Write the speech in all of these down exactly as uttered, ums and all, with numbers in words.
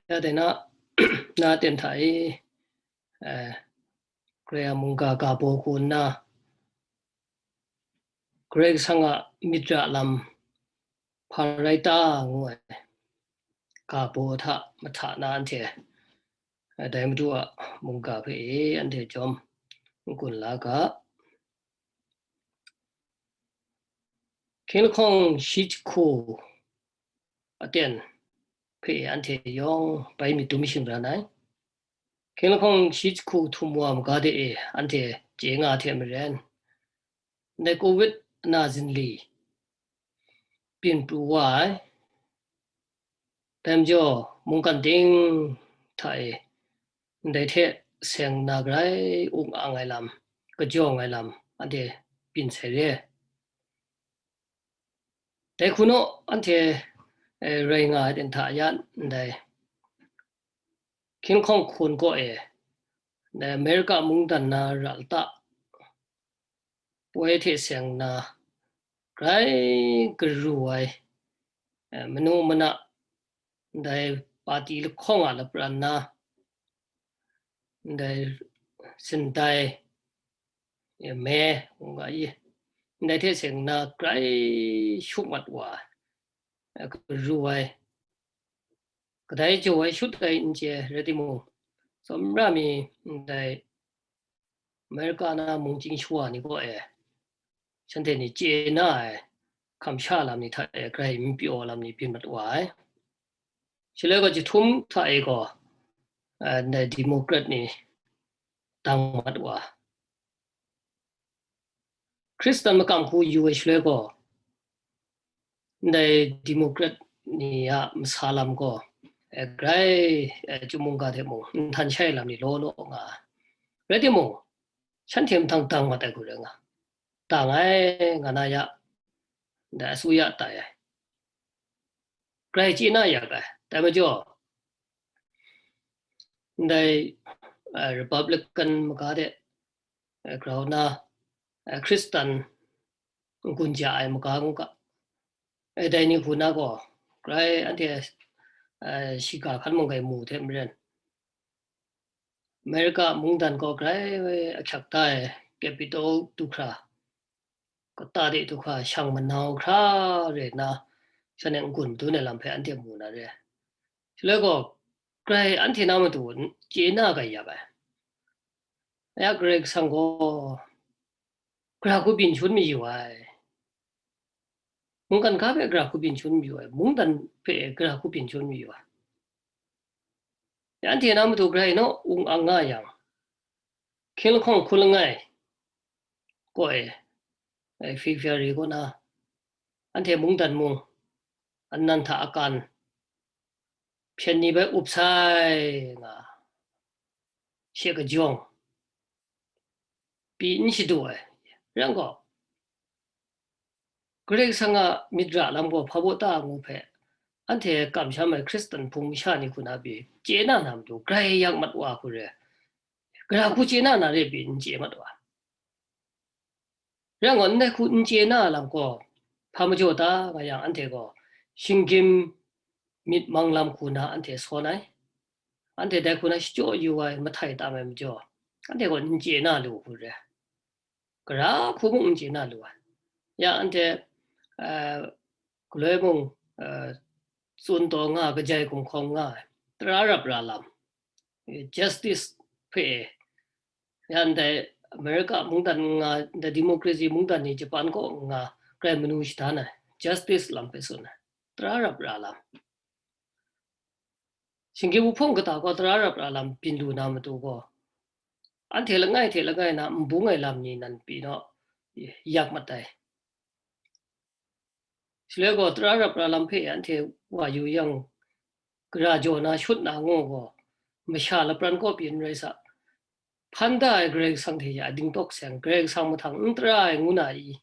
Ya de na, na ten hta e, eh, Karai a mungga ga baw hku nna, Karai Kasang a myit ra lam hpa rai ta ngu ai ga baw hta mahta na anhte, eh, dai Madu a mungga hpe e anhte jawm n-gun la ga. Hkying lahkawng shi jahku aten hpe anhte yawng bai myit dum shing ran ai. Hkying lahkawng shi jahku htum wa maga de e anhte chye nga hte maren, ndai covid ana zinli byin pru wa ai. Dai majaw, mungkan ting hta e ndai hte seng nna grai ung ang ai lam, kajawng ai lam, anhte byin sai re. Dai hku naw, anhte, eh, rai nga ai ten hta ya ndai hkying lahkawng hkun kaw e, ndai Amerika mungdan na ra lata poi hte seng nna, grai garu ai, eh, manu mana, ndai pati lahkawng a lapran na, ndai sindai, eh, me, nga i, ndai hte seng nna grai shut mat wa, eh, garu ai, kadai jaw ai shut ai n chye rai timung, tsawmra mi ndai Amerika na mung chying shawa ni kaw e, shanhte ni chye na ai hkamsha lam ni hta e grai n pyaw lam ni byin mat wa ai. Shaloi gaw jahtum hta e gaw, eh, ndai Democrat ni dang mat wa. Hkristan makam hku yu ai shaloi gaw, ndai Democrat ni a masa lam gaw, eh, grai, eh, chyum mungga hte mung, nhtan shai lam ni law law nga ai. Rai timung, shanhte mahtang dang mat ai hku rai nga, dang ai nga na ya, ndai asuya tai ai. Grai chye na yak ai. Dai majaw, ndai, eh, Republican maga de, eh, grau na, eh, Hkristan n-gun ja ai maga ngu ga, eh, dai ni hku na gaw, grai anhte, eh, shiga hkan mung grai mu hte maren, Amerika mungdan gaw grai ahkyak da ai Capitol du hkra, kata de du hkra, shang manau hkra re nna, shanhte n-gun madun ai lam hpe anhte mu na re. Shaloi gaw, grai anhte na matu chye na grai yak ai. Ya Karai Kasang gaw, gara hku byin shangun mayu ai. Mungkan ga hpe gara hku byin shangun mayu ai. Mungdan hpe gara hku byin shangun mayu ai. Ya anhte na matu grai naw ung ang nga yang, hkying lahkawng hkun langai kaw e, e, February kaw na, anhte mungdan mung, anan hta akan, hpyen ni bai up sai nga, she kajawng, pyi n shadu ai. Rai yang gaw, Karai Kasang a myit ra lam gaw hpa baw ta ngu hpe, anhte kamsham ai Hkristan hpung masha ni hku na pyi chye na na matu, grai yak mat wa hku re, gara hku chye na na re pyi n chye mat wa. Rai yang gaw, ndai hku n chye na lam gaw, hpa majaw ta nga yang, anhte gaw shinggyim myit mang lam hku na anhte sawn ai. Anhte dai hku na shachyaw yu ai, mahtai tam ai majaw, anhte gaw n chye na lu hku re. Gara hku mung n chye na lu ai. Ya anhte, eh, galoi mung, eh, tsun taw nga, kajai gumhkawng nga ai, tara rap ra lam, eh, justice hpe, ya ndai America mungdan nga, ndai democracy mungdan ni Japan kaw nga, grai manu shadan ai, justice lam hpe tsun ai, tara rap ra lam. Shinggyim wuhpawng kata gaw tara rap ra lam byin lu na matu gaw, anhte langai hte langai na n bung ai lam ni nan pyi naw, yak mat ai. Shaloi gaw tara rap ra lam hpe anhte wa yu yang, gara jaw na shut na ngu gaw, masha lapran kaw pyi n rai sa, hpan da ai Karai Kasang hte ya dingtawk seng, Karai Kasang mahtang n tara ai ngu na i?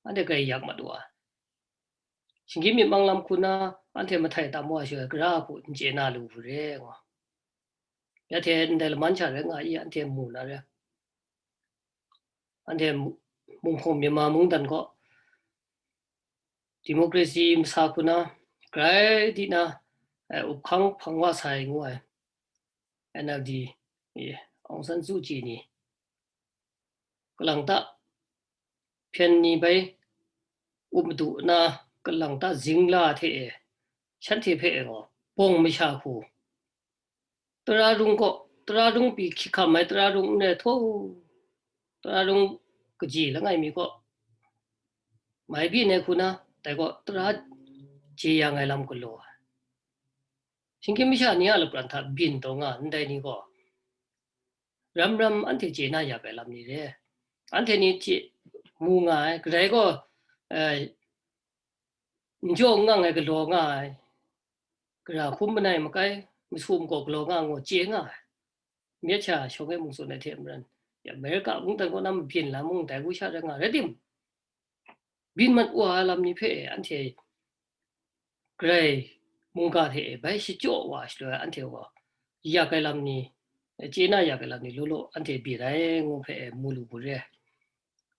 Anhte grai yak mat wa. Shinggyim myit mang lam hku na anhte mahtai tam wa shaloi, gara hku n chye na lu hku re, nga. Ya hte ndai laman sha rai nga i, anhte mu na re. Anhte mu-, Munghkawng Myanmar mungdan kaw, democracy masa hku na, grai di na, eh, up hkang hpang wa sai ngu ai, N L D, eh, Aung San Suu Kyi ni, kalang ta hpyen ni bai up madu na, kalang ta zingla hte e, shanhte hpe e gaw, bawng masha hku, Tara rung kaw, Tara rung pyi hkyik hkam ai, Tara rung n rai htaw, Tara rung kaji langai mi kaw, mai byin ai hku na, dai kaw Tara jeyang ai lam galaw ai. Shinggyim masha ni a lapran hta byin taw nga ai ndai ni gaw, ram ram anhte chye na yak ai lam ni re. Anhte ni chye mu nga ai, kadai gaw, eh, n jaw n ngang ai galaw nga ai, gara hkum manai makai, masu magaw galaw nga ngu chye nga ai. Myit sha shawng e mung tsun ai hte maren, America mungdan kaw na mabyin lam mung dai hku sha rai nga, rai tim, byin mat wa ai lam ni hpe anhte grai mungga hte e bai shachyaw wa shaloi anhte gaw yak ai lam ni, chye na yak ai lam ni law law anhte byin ai ngu hpe e mu lu bu re.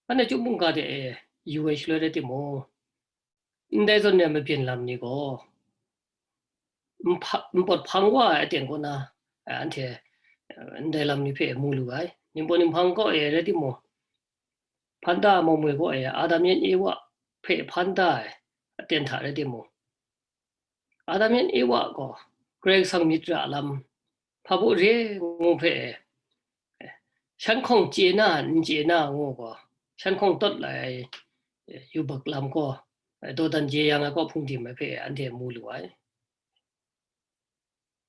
Anhte chyum mungga hte e yu ai shaloi rai timung, ndai zawn re ai mabyin lam ni gaw, npawt hpang wa ai aten kaw na, eh, anhte, eh, ndai lam ni hpe mu lu ai. Ningpawt ninghpang kaw e rai timung, hpan da ai maumwi kaw e Adam yan Ewa hpe hpan da ai aten hta rai timung, Adam yan Ewa gaw Karai Kasang myit ra lam hpa baw re ngu hpe, shan hkawng chye na, n chye na ngu gaw, shan hkawng tawt lai ai, yubak lam gaw, dawdan jeyang ai kaw hpung dim ai hpe anhte mu lu ai.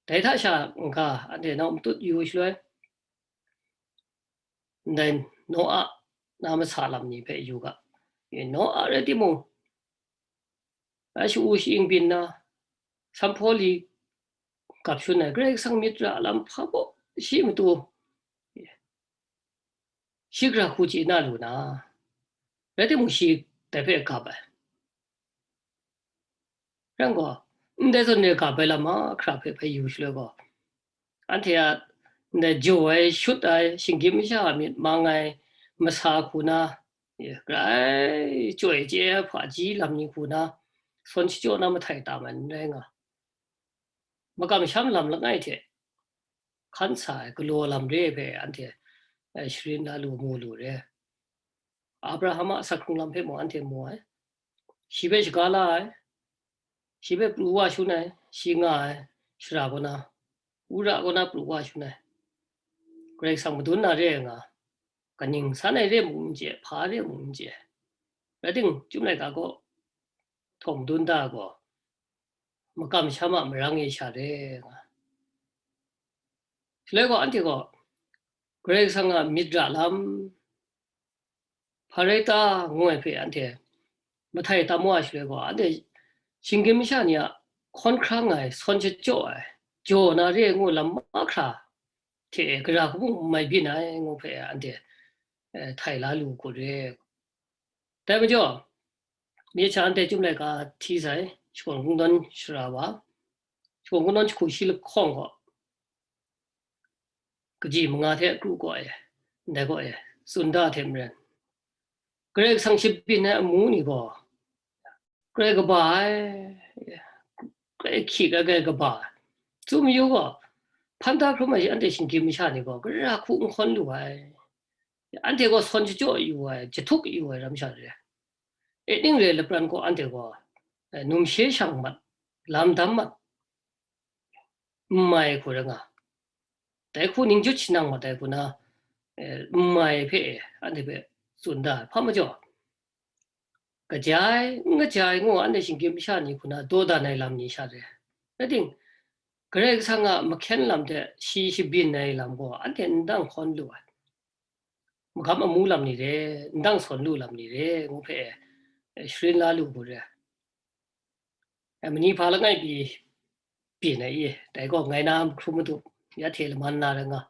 Dai hta sha n-ga, anhte nau matut yu shaloi, ndai Noa na masa lam ni hpe yu ga. Noa rai timung, a sha-u sha-ing byin na, sanhpawli gap shun ai Karai Kasang myit ra lam hpa baw shi matu, shi gara hku chye na lu na, rai timung shi dai hpe gap ai. Rai gaw, ndai zawn re gap ai lam mahkra hpe hpe yu shaloi gaw, anhte a ndai jaw ai, shut ai, shinggyim masha a myit mang ai masa hku na, grai chyoi chye ai hpaji lam ni hku na, sawn shachyaw na mahtai tam ai n rai nga. Makam sham lam langai hte hkan sa ai galaw lam re ai hpe anhte, eh, sharin la lu mu lu re. Abraham a asak hkrung lam hpe mung anhte mu ai. Shi hpe shaga la ai, shi hpe pru wa shun ai, shi nga ai shara kaw na, wora kaw na pru wa shun ai. Karai Kasang madun na re ai nga, kaning san ai re mung n chye, hpa re mung n chye. Rai ting, Chyum laika gaw htawng dun da gaw, makam sham a marang e sha re nga. Shaloi gaw, anhte gaw Karai Kasang a myit ra lam hpa rai ta ngu ai hpe anhte mahtai tam wa shaloi gaw, anhte shinggyim masha ni a hkawn hkrang ai, sawn shachyaw ai, jaw na re ai ngu lam mahkra hte e gara kabu mai byin ai ngu hpe anhte, eh, htai la lu hku re. Dai majaw, myit sha anhte Chyum laika hti sai, shakawn kungdawn shara wa, shakawn kungdawn jahku shi lahkawng gaw, kaji manga hte kru gaw e, ndai gaw e, tsun da hte maren, Karai Kasang shabyin ai amu ni gaw, grai kaba ai, grai hkyik ai, grai kaba ai. Tsun mayu gaw, hpan da hkrum ai anhte shinggyim masha ni gaw, gara hku n hkawn lu ai. Anhte gaw sawn shachyaw yu ai, jahtuk yu ai ram sha re. E ning re lapran gaw anhte gaw, eh, numshe shang mat, lam dam mat, n mai hku rai nga. Dai hku ning jut shanang mat ai hku na, eh, n mai hpe, eh, anhte hpe tsun da ai. Hpa majaw, kaja ai, n kaja ai ngu anhte shinggyim masha ni hku na dawdan ai lam ni sha re. Rai ting, Karai Kasang a mahkyen lam hte shi shabyin ai lam gaw anhte n dang hkawn lu ai. Magam amu lam ni re, n dang sawn lu lam ni re, ngu hpe, eh, sharin la lu hku re. Eh, mani hpa langai pyi byin ai i, dai gaw ngai na hkrum madu, ya hte laman na rai nga,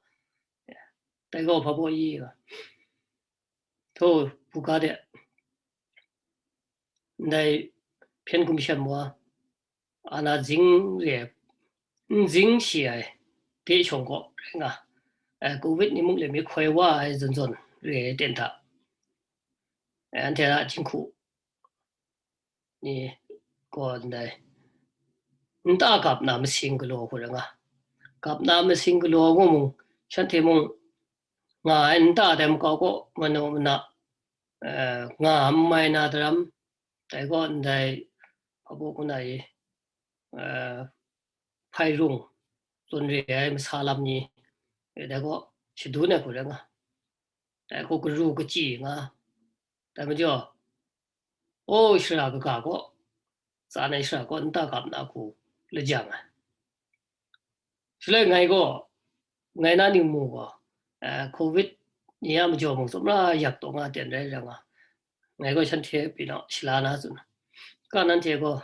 dai gaw hpa baw i nga. Htaw, buga de, ndai hpyen gumshem wa, ana zing re, n zing shi ai, de shawng gaw rai nga, eh, covid ni muk le mi hkoi wa ai zawn zawn re ai ten hta, eh, anhte a jinghku ni gaw ndai nta gap na masing galaw hku rai nga. Gap na masing galaw ngu mung, shanhte mung nga ai nta dai makau kaw manu mana, eh, nga n mai na daram, dai gaw ndai hpabu kuna i, eh, hpai rung tsun re ai masa lam ni, eh, dai gaw shadun ai hku rai nga. Dai gaw garu kachyi nga. Dai majaw, o shara kaga gaw, tsan ai shara gaw nta gap na hku lajang ai. Shaloi ngai gaw, ngai na ningmu gaw, eh, covid ni a majaw mung tsawmra yak taw nga ten rai rai nga. Ngai gaw shanhte pyi naw shala na tsun. Ka nanhte gaw,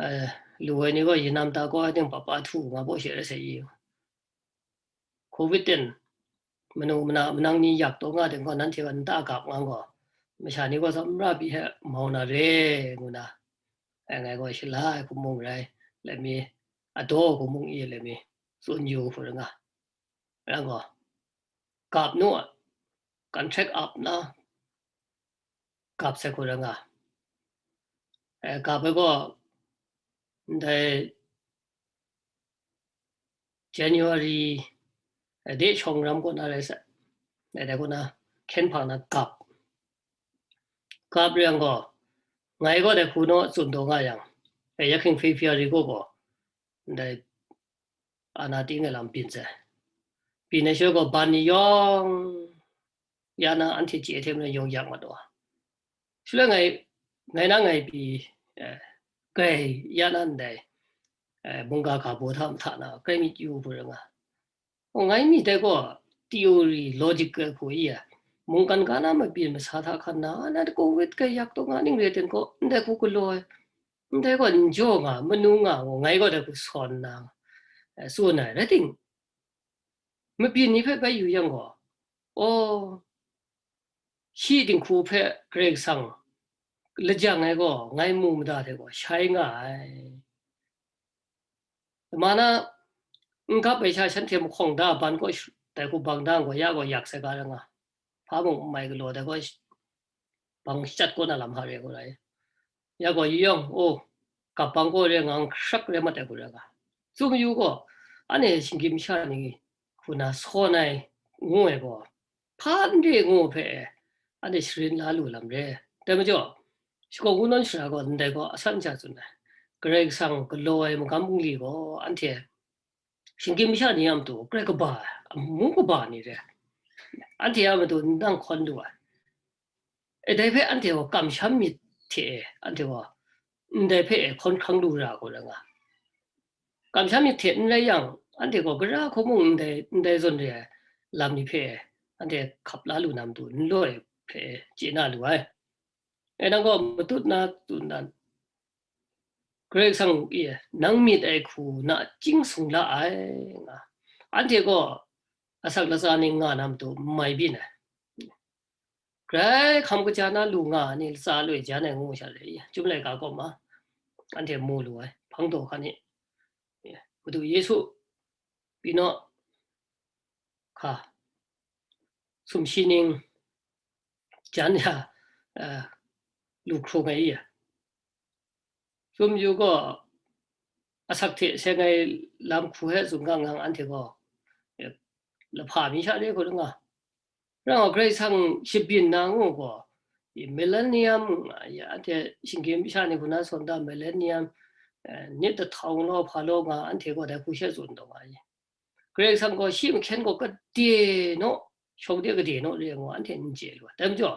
eh, lu ai ni gaw yinam ta gaw ai ting papa htu nga baw she rai sai i. Covid ten manu mana manang ni yak taw nga ten gaw nanhte gaw nta gap nga gaw, masha ni gaw tsawmra pyi hte mau na re ngu na, ai ngai gaw shala ai hku mung rai, let me, adaw hku mung i let me, tsun yu hku rai nga. Rai gaw, gap nu a, contract up na, gap sai hku rai nga. Eh, gap ai gaw, ndai January, eh, de shawng ram kaw na rai sai. Dai, dai kaw na, hkyen hpang na gap. Gap rai yang gaw, ngai gaw dai hku naw tsun taw nga yang, eh, ya hking February kaw gaw, ndai ana ting ai lam byin sai. Byin ai shaloi gaw ban ni yawng, ya na anhte chye hte maren yawng yak mat wa. Shaloi ngai, ngai na ngai pyi, eh, grai ya na ndai, eh, mungga ga baw hta mahta na grai myit yu hku rai nga. O, ngai myit dai gaw theory, logical hku i a, mungkan ga na mabyin masa hta hkan na, na covid grai yak taw nga ning re ten gaw, ndai hku galaw ai, ndai gaw n jaw nga, manu nga, ngu ngai gaw dai hku sawn na, eh, tsun ai. Rai ting, mabyin ni hpe bai yu yang gaw, aw, shi dinghku hpe Karai Kasang lajang ai gaw ngai mu mada hte gaw shai nga ai. Mana n gap ai sha shanhte mahkawng da ban kaw sh-, dai hku bang da gaw ya gaw yak sai ga rai nga. Hpa mung n mai galaw dai gaw sh-, bang shachyat kaw na lam hta re gaw rai. Ya gaw yawng, o, gap bang kaw re nga, hkrak rai mat ai hku rai ga. Tsun mayu gaw, anhte shinggyim masha ni hku na sawn ai ngu ai gaw, hpa n re ngu hpe, anhte sharin la lu lam re. Dai majaw, shakawn kungdawn shara gaw ndai gaw asan sha tsun ai. Karai Kasang galaw ai magam bungli gaw, anhte shinggyim masha ni a matu grai kaba ai, amu kaba ni re. Anhte a matu n dang hkawn lu ai. E, dai hpe anhte gaw kamsham myit hte e, anhte gaw ndai hpe e hkawn hkrang lu ra hku rai nga. Kamsham myit hte n rai yang, anhte gaw gara hku mung ndai, ndai zawn re ai lam ni hpe e, anhte hkap la lu na matu n law e hpe e chye na lu ai. E, nang gaw matut na tsun dan, Karai Kasang e, nang myit ai hku nachying sung la ai, nga. Anhte gaw asak latsa ning nga na matu n mai byin ai. Grai hkam kaja na lu nga ai ni latsa loi jan ai ngu sha re, Chyum laika kaw ma, anhte mu lu ai, hpang daw hkan e. Madu Yesu pyi naw, hka, sumshi ning jan ya, eh, lu hkrung ai i ya. Tsun mayu gaw, asak hte seng ai lam hku hpe tsun gang gang anhte gaw, eh, lahpa mi sha re hku rai nga. Rau Karai Kasang shabyin na ngu gaw, i millennium, ya, anhte shinggyim masha ni hku na sawn da millennium, eh, nit dahtau law hpa law nga, anhte gaw dai hku she tsun taw nga ai. Karai Kasang gaw shi mahkyen gaw gade naw, shawng de gade naw re ngu anhte n chye lu ai. Dai majaw,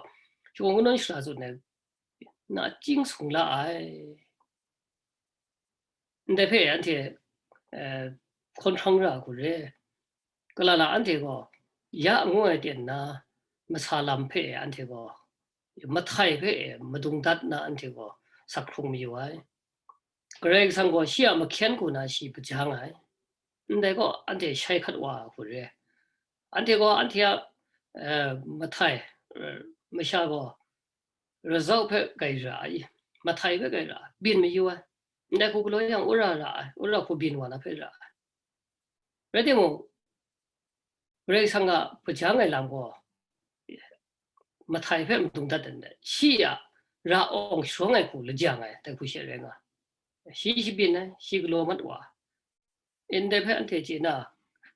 shakawn kungdawn shara tsun ai, nachying sung la ai. Ndai hpe anhte, eh, hkawn hkrang ra hku re. Kalala anhte gaw, ya ngu ai ten na, masa lam hpe anhte gaw, mahtai hpe madung dat na anhte gaw, sak hkrung mayu ai. Karai Kasang gaw shi a mahkyen hku na shi hpajang ai. Ndai gaw, anhte shai hkat wa ai hku re. Anhte gaw, anhte a, eh, mahtai, eh, masha gaw, razau hpe grai ra ai, mahtai hpe grai ra ai, byin mayu ai. Ndai hku galaw yang, wora ra ai, wora hku byin wa na hpe ra ai. Rai timung, Karai Kasang a hpajang ai lam gaw, mahtai hpe madung dat dan ai, shi a ra awng sharawng ai hku lajang ai, dai hku she rai nga. shi shabyin ai, shi galaw mat wa, ndai hpe anhte chye na,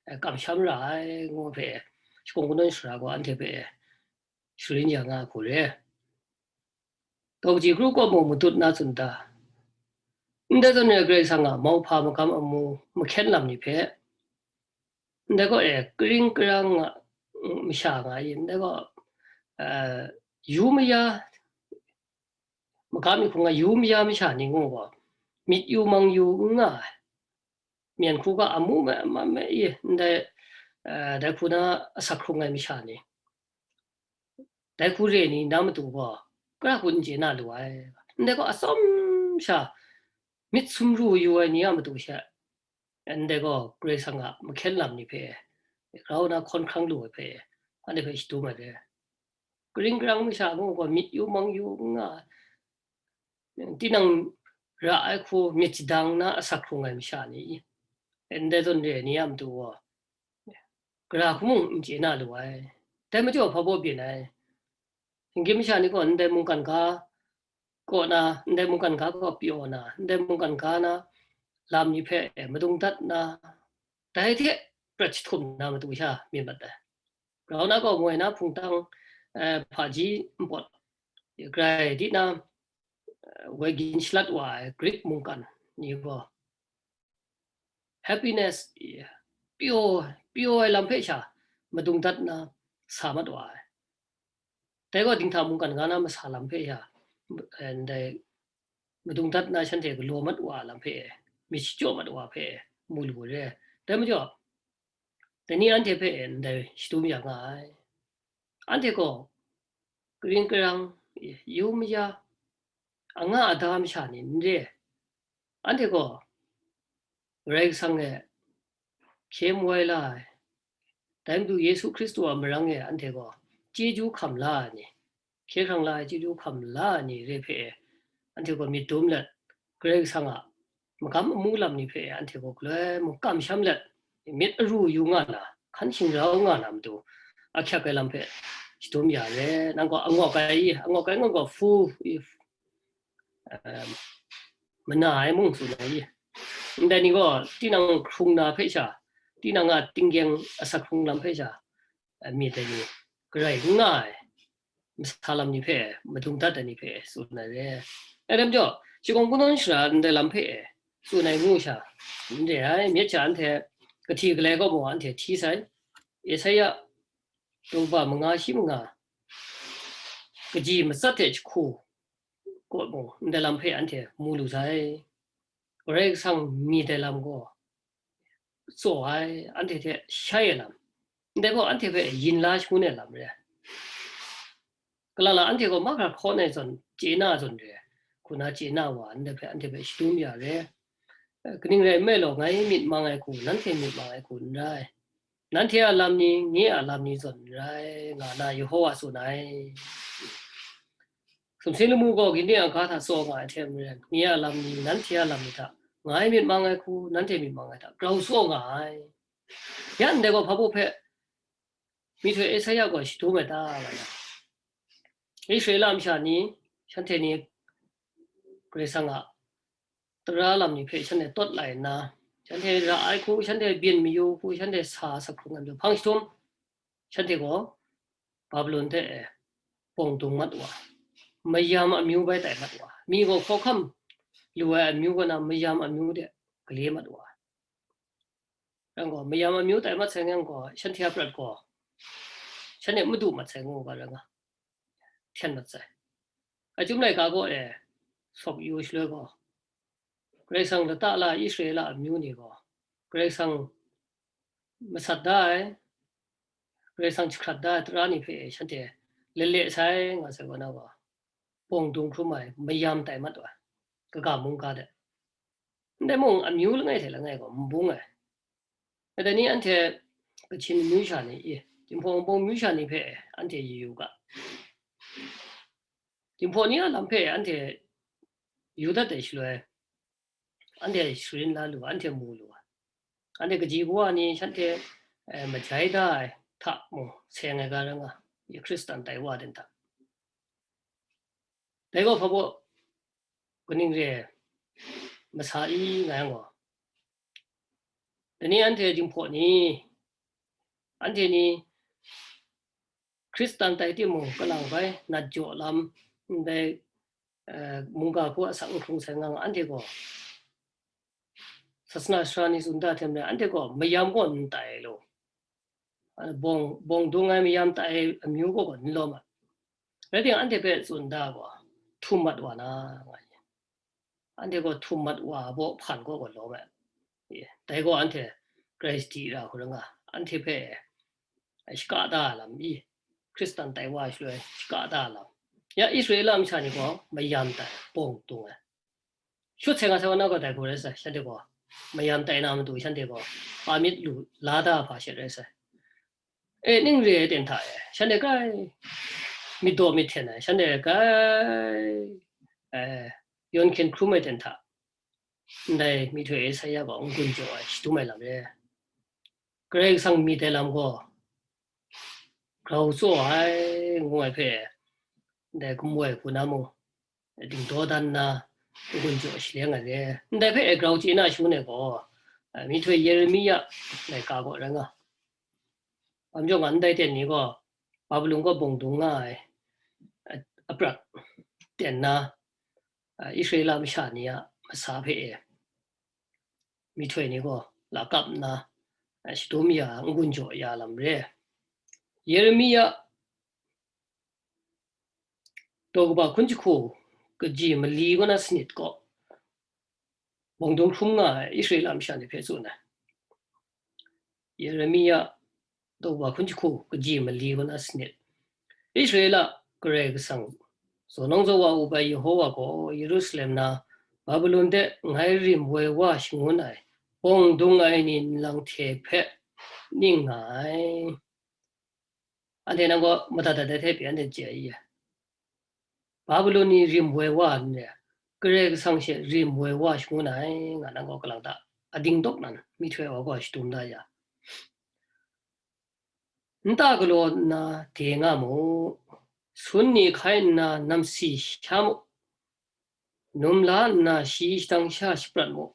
eh, kamsham ra ai, ngu hpe, shakawn kanawn shara gaw anhte hpe sharin ya nga ai hku re. Daw kaji kru kaw mung matut na tsun ta? Ndai zawn re Karai Kasang a mauhpa magam amu mahkyen lam ni hpe, ndai gaw e, karing karang a, mm, masha nga i, ndai gaw, eh, yu maya, magam ni hkung a yu maya masha ni ngu gaw, myit yu mang yu n nga ai. Myen hku ga amu me, ma me i, ndai, eh, dai hku na asak hkrung ai masha ni, dai hku re ni na matu gaw, kara hku n chye na lu ai. Ndai gaw atsawm sha myit sumru yu ai ni a matu she, ndai gaw Karai Kasang a mahkyen lam ni hpe, grau na hkawn hkrang lu ai hpe, anhte hpe shadum ai re. Karing karang masha gaw myit yu mang yu n nga, tinang ra ai hku myit shadang na asak hkrung ai masha ni, ndai zawn re ni a matu gaw, gara hku mung n chye na lu ai. Dai majaw hpa baw byin ai? Shinggyim masha ni gaw ndai mungkan ga kaw na, ndai mungkan ga kaw pyaw na, ndai mungkan ga na lam ni hpe madung dat na, dai hte prat jahtum na matu sha myit mat ai. Grau na gaw moi na hpungtang, eh, hpaji npawt, grai di na, eh, woi gin shalat wa ai Grik mungkan ni gaw, happiness, pyaw, pyaw ai lam hpe sha madung dat na sa mat wa ai. Dai gaw dinghta mungkan ga na masa lam hpe sha, eh, ndai madung dat na shanhte galaw mat wa lam hpe, myit shachyaw mat wa hpe mu lu re. Dai majaw, dai ni anhte hpe ndai shadum ya nga ai. Anhte gaw karing karang, yu maya, anga ada masha ni n re. Anhte gaw Karai Kasang e hkye woi la ai, dai Madu Yesu Hkristu a marang e anhte gaw chyeju hkam la ai ni, hkye hkrang la ai chyeju hkam la ai ni re hpe anhte gaw myit dum let, Karai Kasang a magam amu lam ni hpe anhte gaw galoi mung kamsham let, myit aru yu nga na, hkan shingrau nga na matu ahkyak ai lam hpe shadum ya re. Nang gaw angawk ai, angawk ai ngan gaw hpu, um, mana ai mung tsun ai. Ndai ni gaw tinang hkrung na hpe sha, tinang a tinggyeng asak hkrung lam hpe sha, eh, myit ai ni, garai n nga ai masa lam ni hpe, madung dat ai ni hpe tsun ai re. Dai lam jaw, shakawn kungdawn shara ndai lam hpe tsun ai ngu sha, n re ai, myit sha anhte kahti galai kaw mung anhte hti sai. Esaia, daw kaba manga shi manga, kaji matsat hte jahku kaw mung, ndai lam hpe anhte mu lu sai. Karai Kasang myit ai lam gaw, tsaw ai, anhte hte shai ai lam, ndai gaw anhte hpe yin la shangun ai lam re ai. Kalala anhte gaw mahkra hkawn ai zawn, chye na zawn re ai, hku na chye na wa, ndai hpe anhte hpe shadum ya re ai. Kaning rai nme law, ngai myit mang ai hku, nanhte myit mang ai hku n rai. Nanhte a lam ni, nye a lam ni zawn n rai, nga na Yawhawa tsun ai. Sumsing lamu gaw ginde a ga hta tsaw nga ai hte maren, nye a lam ni, nanhte a lam ni hta, ngai myit mang ai hku, nanhte myit mang ai hta, grau tsaw nga ai. Ya ndai gaw hpa baw hpe myihtoi Esaia gaw shadum ai ta, nga na. Israela masha ni, shanhte ni Karai Kasang a tara lam ni hpe shanhte tawt lai nna, shanhte ra ai hku, shanhte byin mayu hku, shanhte sa sa hkrung ai majaw, hpang jahtum shanhte gaw Babilon hte e bawng dung mat wa, mayam amyu bai tai mat wa, mi gaw hkawhkam lu ai amyu kaw na mayam amyu de gale mat wa. Yang gaw, mayam amyu tai mat sai yang gaw, shanhte a prat gaw, shanhte madu mat sai ngu ga rai nga, hten mat sai. Achyum laika gaw e, sawk yu shaloi gaw, Karai Kasang lata la Israela amyu ni gaw, Karai Kasang masat da ai, Karai Kasang jahkrat da ai tara ni hpe shanhte lele sai nga sai gaw na gaw, bawng dung hkrum ai, mayam tai mat wa ai, kaga mungga de. Ndai mung amyu langai hte langai gaw n bung ai. Dai ni anhte Kachin amyu sha ni, i, Jinghpaw Wunpawng amyu sha ni hpe anhte yu yu ga. Jinghpaw ni a lam hpe anhte yu dat ai shaloi, anhte sharin la lu, anhte mu lu, anhte kaji kawa ni shanhte, eh, majai da ai hta mung seng ai ga rai nga, i Hkristan tai wa den hta. Dai gaw hpa baw, kaning re ai? masa i nga yang gaw, dai ni anhte jinghpaw ni, anhte ni Hkristan tai timung kalang bai nat jaw lam, ndai, eh, mungga hku a sak n hkrung sai nga nga, anhte gaw sasana sara ni tsun da hte maren, anhte gaw mayam gaw n tai lu. Bawng, bawng dung ai mayam tai amyu gaw gaw n lawm ai. Rai timung, anhte hpe tsun da gaw, htum mat wa na, nga ai. Anhte gaw htum mat wa baw hpan gaw gaw lawm ai. Dai gaw anhte Karai sadi ra hku rai nga, anhte hpe shaka da ai lam i, Hkristan tai wa shaloi shaka da ai lam. Ya Israela masha ni gaw mayam tai, bawng dung ai. Shut sai nga sai wa na gaw dai hku rai sai, shanhte gaw mayam tai na matu shanhte gaw pa myit lu la da hpa she rai sai. E, ning re ai ten hta e, shanhte grai myit daw myit hten ai, shanhte grai, eh, yawn hkyen hkrum ai ten hta, ndai myihtoi Esaia gaw n-gun jaw ai, shadum ai lam re. Karai Kasang myit ai lam gaw grau tsaw ai, ngu ai hpe, ndai gamu ai hku na mung, dingdaw dan nna, n-gun jaw shaleng ai re. Ndai hpe grau chye na shangun e gaw, myihtoi Yeremia laika gaw rai nga. Hpa majaw nga, ndai ten ni gaw Babilon kaw bawng dung nga ai, a, aprat ten na, a, Israela masha ni a masa hpe e, myihtoi ni gaw lakap nna, a, shadum ya, n-gun jaw ya lam re. Yeremia daw kaba hkun jahku kaji mali kaw na sanit kaw, bawng dung hkrum nga ai Israela masha ni hpe tsun ai. Yeremia daw kaba hkun jahku kaji mali kaw na sanit. Israela Karai Kasang zawnawng zawa up ai Yehova gaw Yerusalem na Babilon de ngai rim woi wa shangun ai, bawng dung ai ni nlang hte hpe ning nga ai. Anhte nang gaw madat dat ai hte pyi anhte chye ai i? Babilon ni rim woi wa nre, Karai Kasang she rim woi wa shangun ai, nga nang gaw kalang ta, ading dawk nan myihtoi wa gaw shadum da ya. Nta galaw nna de nga mu, sun ni hkai nna namsi sha mu, num la nna shi shadang sha shaprat mu.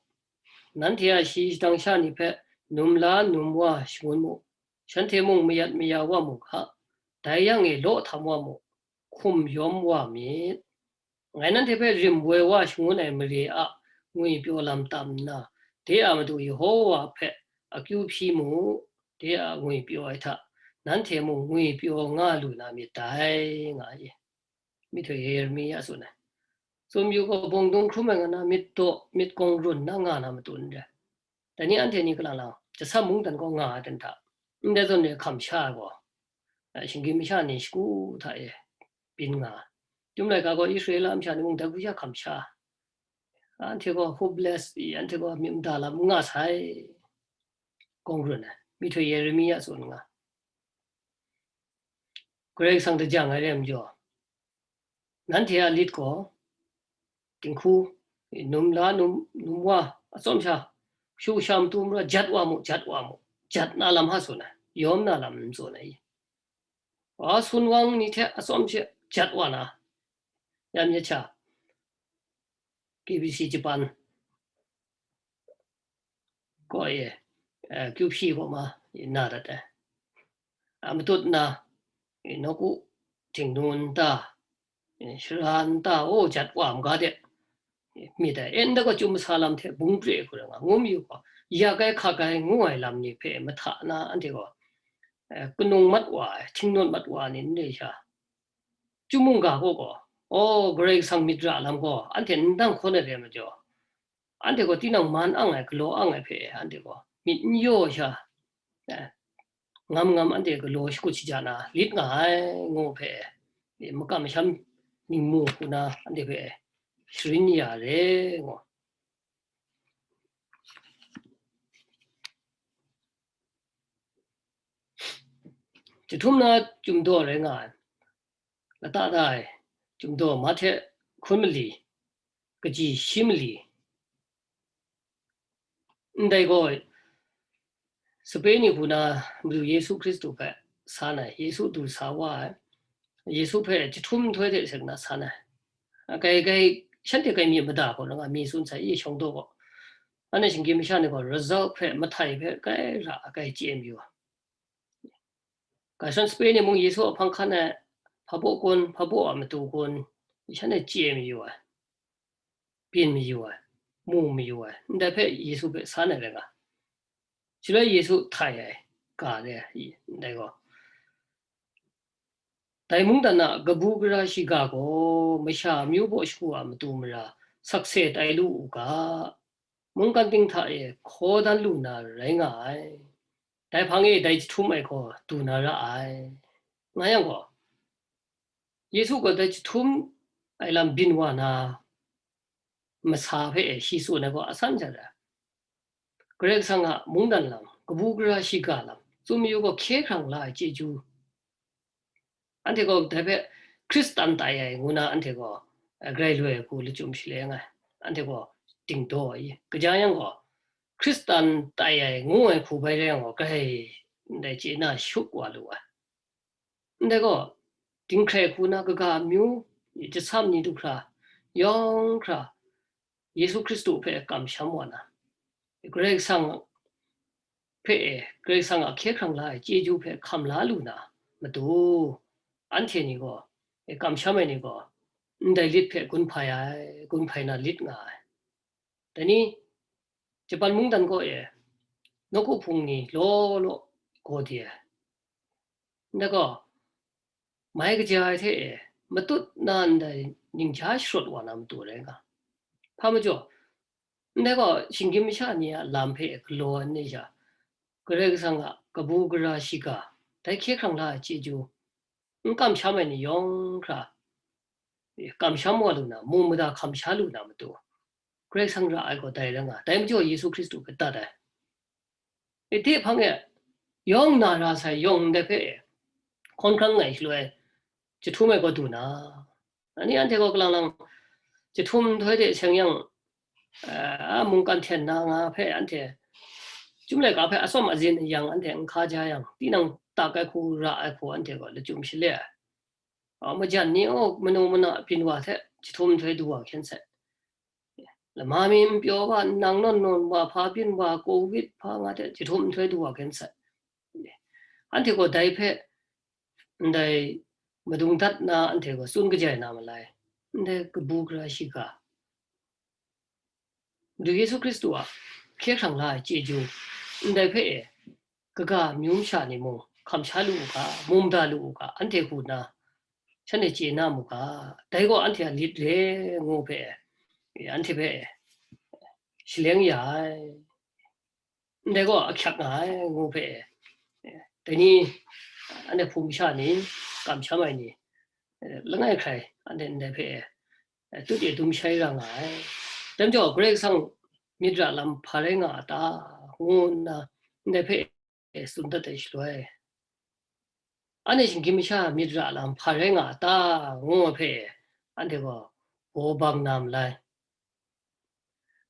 Nanhte a shi shadang sha ni hpe num la num wa shangun mu, shanhte mung mayat maya wa mu hka, dai yang e law htam wa mu, hkum yawm wa myit. Ngai nanhte hpe rim woi wa shangun ai mare a ngwipyaw lam tam nna, de a Madu Yehova hpe akyu hpyi mu, de a ngwipyaw ai hta nanhte mung ngwipyaw nga lu na myit dai, nga ai. Myihtoi Yeremia tsun ai. Tsun yu gaw, bawng dung hkrum ai nga na, myit daw, myit kawng run na nga na matu n re. Dai ni anhte ni kalang lang, Jahsa mungdan kaw nga ai ten hta, ndai zawn re hkam sha ai gaw, a, shinggyim masha ni shagu hta e byin nga ai. Chyum laika gaw Israela masha ni mung dai hku sha hkam sha ai. Anhte gaw hopeless i, anhte gaw myit mada lam n nga sai. Kawng run ai, myihtoi Yeremia tsun nga. Karai Kasang daja ai re ai majaw, nanhte a lit gaw, dinghku, num la num, num wa atsawm sha, shu sha matu mara jat wa mu, jat wa mu, jat na lam ha tsun ai, yawm na lam n tsun ai. Wa sun wang ni hte atsawm she jat wa na, yan ya cha, K B C Japan kaw e, eh, kyu hpyi kaw ma na dat ai. A matut na, eh, nawku, htingnu nta, eh, shara nta, o, jat wa ma ga de, eh, myit ai. E, nda gaw chyum masa lam hte bung pre hku rai nga, ngu mayu gaw, yak ai hkak ai ngu ai lam ni hpe mahta na anhte gaw, eh, kanung mat wa ai, htingnawn mat wa ai ni n re sha, chyum mungga gaw gaw, o, Karai Kasang myit ra lam gaw anhte n dang hkawn ai re ai majaw, anhte gaw tinang man ang ai, galaw ang ai hpe anhte gaw myit n yaw sha, eh, ngam ngam anhte galaw shakut shaja na lit nga ai, ngu hpe, eh, makam masham ningmu hku na anhte hpe sharin ya re, ngu. Jahtum na Chyum Daw rai nga ai, lata da ai Chyum Daw Mahte hkun mali, kaji shi mali. Ndai gaw, sape ni hku na Madu Yesu Hkristu hpe san ai, Yesu du sa wa ai, Yesu hpe jahtum nhtoi hte seng na san ai, akai kai shanhte grai myit mada gaw, langa mi tsun sai, i shawng daw gaw, anhte shinggyim masha ni gaw, result hpe, mahtai hpe, grai ra ai, grai chye mayu ai. Grai shan sape ni mung Yesu a hpang hkan ai, hpa baw kun, hpa baw a matu kun, shanhte chye mayu ai, byin mayu ai, mu mayu ai, ndai hpe Yesu hpe san ai rai nga. Shaloi Yesu htai ai ga de, ndai gaw, dai mungdan a kabu gara shiga gaw masha amyu baw shagu a matu mara sakse tai lu u ga, mungkan ting hta e hkaw dan lu na rai nga ai. Dai hpang e dai jahtum ai gaw du na ra ai, nga yang gaw, Yesu gaw dai jahtum ai lam byin wa na masa hpe e shi tsun ai gaw asan jat ai. Karai Kasang a mungdan lam, kabu gara shiga lam, tsun mayu gaw hkye hkrang la ai chyeju. Anhte gaw dai hpe Hkristan tai ai ngu na anhte gaw, eh, grai loi ai hku lachyum shaleng ai. Anhte gaw dingdaw ai. Kaja yang gaw, Hkristan tai ai ngu ai hku bai rai yang gaw, grai ndai chye na shup wa lu ai. Ndai gaw, dinghkrai hku na kaga amyu, jasam ni du hkra, yawng hkra, Yesu Hkristu hpe kamsham wa na, Karai Kasang hpe e, Karai Kasang a hkye hkrang la ai chyeju hpe hkam la lu na matu, anhte ni gaw, e, kamsham ai ni gaw, ndai lit hpe gun hpai ai, gun hpai na lit nga ai. Dai ni, Japan mungdan kaw e, nawku hpung ni law law gaw di ai. Ndai gaw, mai kaja ai hte e, matut na ndai ningja sharawt wa na matu rai nga. Hpa majaw, ndai gaw, shinggyim masha ni a lam hpe galaw ai ni sha, Karai Kasang a kabu gara shiga, dai hkye hkrang la ai chyeju, n kamsham ai ni yawng hkra, kamsham wa lu na, mung mada hkam sha lu na matu, Karai Kasang ra ai gaw dai rai nga, dai majaw Yesu Hkristu hpe dat ai. Ide hpang e, yawng na ra sai, yawng ndai hpe e, hkawn hkrang ngai shaloi, jahtum ai gaw du na, ani anhte gaw kalang lang, jahtum nhtoi de seng yang, a, mungkan hten na nga hpe anhte chyum laika hpe atsawm azin ayang anhte n hka ja yang, tinang tak ai hku, ra ai hku anhte gaw lachyum shale ai. A, majan ni, o, manu mana byin wa hte jahtum nhtoi du wa hkyen sai. Lama mi n pyaw wa, nang nawn nawn wa, hpa byin wa, covid hpa nga hte jahtum nhtoi du wa hkyen sai. Anhte gaw dai hpe, ndai madung dat na anhte gaw tsun kajai na malai, ndai kabu gara shiga, Madu Yesu Hkristu a hkye hkrang la ai chyeju, ndai hpe e, kaga amyu masha ni mung hkam sha lu u ga, mung da lu u ga, anhte hku nna, shanhte chye na mu ga, dai gaw anhte a lit re ngu hpe, anhte hpe shaleng ya ai. Ndai gaw ahkyak nga ai ngu hpe, dai ni, anhte hpung masha ni, kamsham ai ni, langai hkrai anhte ndai hpe, tut e dum shai ra nga ai. Dai majaw, Karai Kasang myit ra lam hpa rai nga a ta, ngu nna ndai hpe tsun dat ai shaloi, anhte shinggyim masha myit ra lam hpa rai nga a ta, ngu ai hpe, anhte gaw baw bang na malai.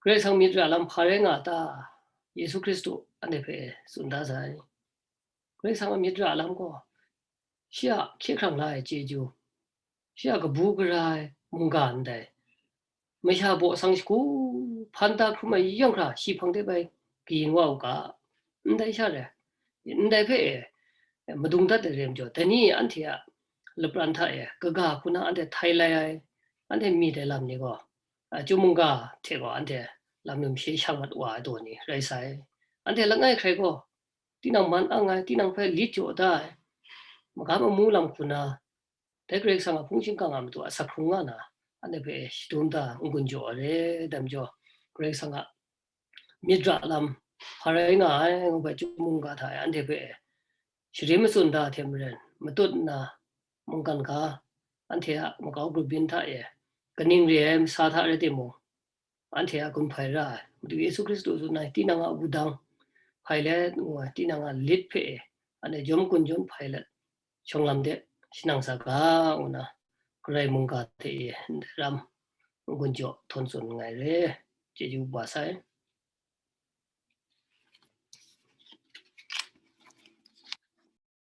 Karai Kasang myit ra lam hpa rai nga a ta, Yesu Hkristu anhte hpe tsun da sai. Karai Kasang a myit ra lam gaw, shi a hkye hkrang la ai chyeju, shi a kabu gara ai mungga ndai, masha baw sang shagu hpan da hkrum ai yang hkra, shi hpang de bai kayin wa u ga, ndai sha rai, ndai hpe e, madung dat ai re majaw, dai ni anhte a lapran hta e, kaga hku na anhte htai lai ai, anhte myit ai lam ni gaw, a, chyum mungga hte gaw anhte lam numshe shang mat wa ai daw ni rai sai. Anhte langai hkrai gaw, tinang man ang ai, tinang hpe lit jaw da ai, magam amu lam hku na, dai Karai Kasang a hpung shingkang a matu a asak hkrung nga na, anhte hpe shadum da n-gun jaw ai re, dai majaw, Karai Kasang a myit ra lam hpa rai nga ai ngu hpe, chyum mungga hta e anhte hpe sharin matsun da hte maren, matut nna mungkan ga, anhte a makau grup byin hta e kaning re ai masa hta rai timung, anhte a gun hpai ra ai, Madu Yesu Hkristu tsun ai, tinang a wudang hpai let ngu ai, tinang a lit hpe e, anhte jawm gun jawn hpai let, shawng lam de shanang sa ga, ngu na, Karai mungga hte e ndai ram n-gun jaw htawn tsun nngai re, chyeju kaba sai.